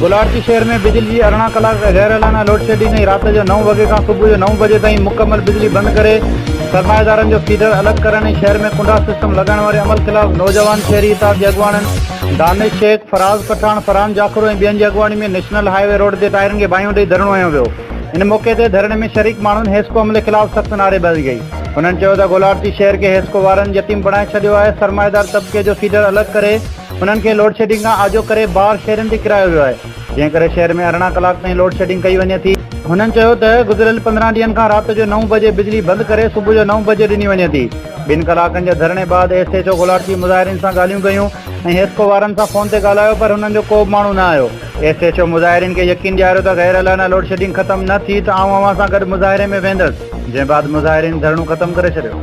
گولاڙچي شهر ۾ بجلي جي 18 ڪلاڪ غير اعلانه لوڊشيڊنگ ۽ رات جو نو وڳي کان صبح جو نو بجي تائين مڪمل بجلي بند ڪري سرمائيدارن جو فيڊر الڳ ڪرڻ ۽ شهر ۾ ڪنڊا سسٽم لڳائڻ واري عمل خلاف نوجوان شهري اتحاد جي اڳواڻن دانش شيخ، فراز پٺاڻ، فرحان جاکرو ۽ ٻين جي اڳواڻي ۾ نيشنل هاء وي روڊ تي ٽائرن کي باهيون ڏئي ڌرڻو هنيو ويو. ان موقعي تي ڌرڻي ۾ شريڪ ماڻهن حيسڪو عملي خلاف سخت نعريبازي ڪئي. هنن چيو ته گولاڙچي شهر کي حيسڪو وارن يتيم بڻائي ڇڏيو آهي، سرمائيدار طبقي جو فيڊر الڳ ڪري انهن کي لوڊشيڊنگ کان آجو ڪري بار شهرين تي ڪرايو ويو آهي، جنهن ڪري شهر ۾ 18 ڪلاڪ تائين لوڊشيڊنگ ڪئي وڃي ٿي. هنن چيو ته گذريل 15 ڏينهن کان رات جو نو بجي بجلي بند ڪري صبح جو نو بجي ڏني وڃي ٿي. ٻن ڪلاڪن جي ڌرڻي بعد ايس ايڇ او گولاڙچي مظاهرين سان ڳالهيون ڪيون ۽ حيسڪو وارن سان فون تي ڳالهايو پر هنن جو ڪوبه ماڻهو نه آيو. ايس ايڇ او مظاهرين کي يقين ڏياريو ته غير اعلانه لوڊشيڊنگ ختم نه ٿي ته آئون اوهان سان گڏ مظاهري ۾ ويندس، جنهن بعد مظاهرين ڌرڻو ختم ڪري ڇڏيو.